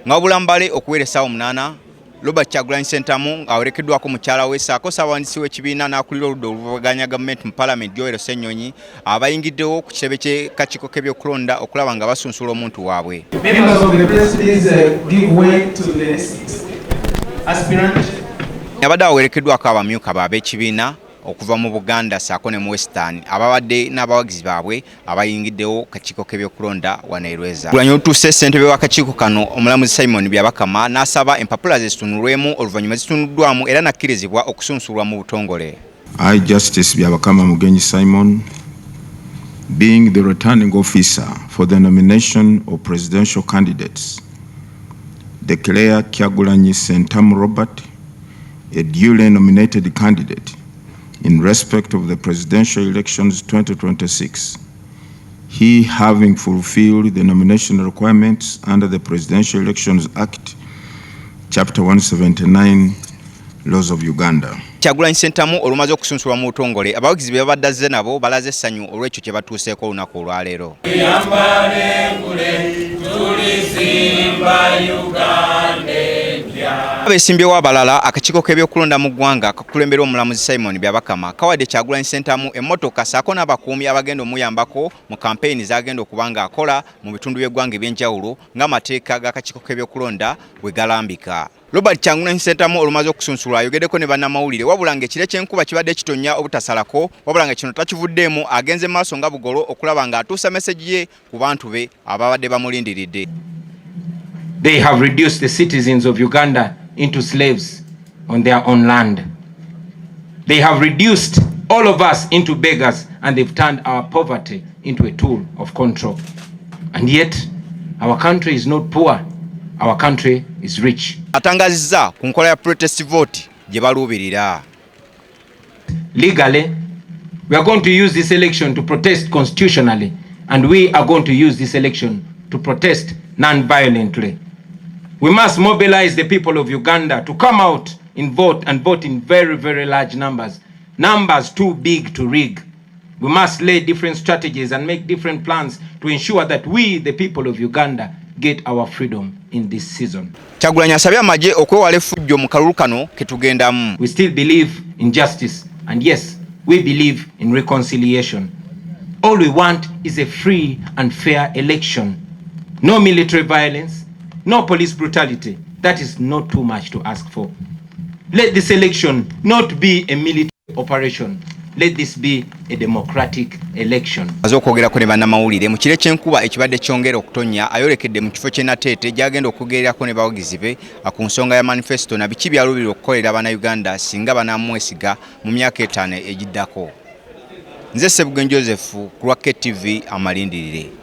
Nga wabula mbale okuwera essaawa 8, Robert Kyagulanyi Ssentamu ng'awerekeddwako mukyala we ssaako ssaabawandiisi w'ekibiina n'akulira oludda oluvuganya gavumenti mu palamenti Joel Ssenyonyi abayingiddewo ku kitebe ky'ekakiiko k'ebyokulonda okulaba nga basunsula omuntu waabwe. Members of the press, please give way to the aspirant. Abadde awerekeddwako abamyuka be ab'ekibiina okuva mu Buganda ssaako ne mu Western ababadde n'abawagizi baabwe abayingiddewo kakiiko k'ebyokulonda wano e Lweza. Gulanyi olutuuse, ssentebe w'akakiiko kano omulamuzi Simon Byabakama n'asaba empapula ze zitunulwemu, oluvannyuma zitunuddwamu era n'akkirizibwa okusunsulwa mu butongole. I, Justice Byabakama Mugenyi Simon, being the returning officer for the nomination of presidential candidates, declare Kyagulanyi Ssentamu Robert a duly nominated candidate in respect of the presidential elections 2026, he having fulfilled the nomination requirements under the Presidential Elections Act, Chapter 179, Laws of Uganda. Kyagulanyi Ssentamu olumaze okusunsulwa mu butongole, abawagizi be babadde azze nabo balaze essanyu olw'ekyo kye batuuseeko olunaku olwaleero. Tuyambale engule, tulizimba Uganda empya. Abeesimbyewo abalala, akakiiko k'ebyokulonda mu ggwanga kakulemberwa omulamuzi Simon Byabakama kawadde Kyagulanyi Ssentamu emmotoka ssaako n'abakuumi abagenda omuyambako mu kampeyini z'agenda okuba ng'akola mu bitundu by'eggwanga eby'enjawulo ng'amateeka g'akakiiko k'ebyokulonda bwe galambika. Robert Kyagulanyi Ssentamu olumaze okusunsulwa ayogeddeko ne bannamawulire, wabula ng'ekire ky'enkuba kibadde kitonnya obutasalako, wabula nga kino takivuddeemu, agenze maaso nga bugolo okulaba ng'atuusa message ye ku bantu be ababadde bamulindiridde. They have reduced the citizens of Uganda into slaves on their own land. They have reduced all of us into beggars and they've turned our poverty into a tool of control. And yet, our country is not poor. Our country is rich. Atangazizza ku nkola ya protest vote gye baluubirira. Legally, we are going to use this election to protest constitutionally, and we are going to use this election to protest non-violently. We must mobilize the people of Uganda to come out in vote and vote in very, very large numbers. Numbers too big to rig. We must lay different strategies and make different plans to ensure that we, the people of Uganda, get our freedom in this season. Kyagulanyi asabye amagye okwewala effujjo mu kalulu kano ke tugendamu. We still believe in justice, and yes, we believe in reconciliation. All we want is a free and fair election. No military violence, no police brutality. That is not too much to ask for. Let this election not be a military operation. Let this be a democratic election. Aze okwogerako ne bannamawulire mu kiro ky'enkuba ekibadde kyongera okutonnya, ayolekedde mu kifo ky'e Nateete gy'agenda okwogererako ne bawagizi be ku nsonga ya manifesto na biki by'aluubirira okukolera Bannayuganda singa banaamwesiga mu myaka 5 egiddako. Nze Sebugenyi Joseph ku lwa KTV Amalindirire.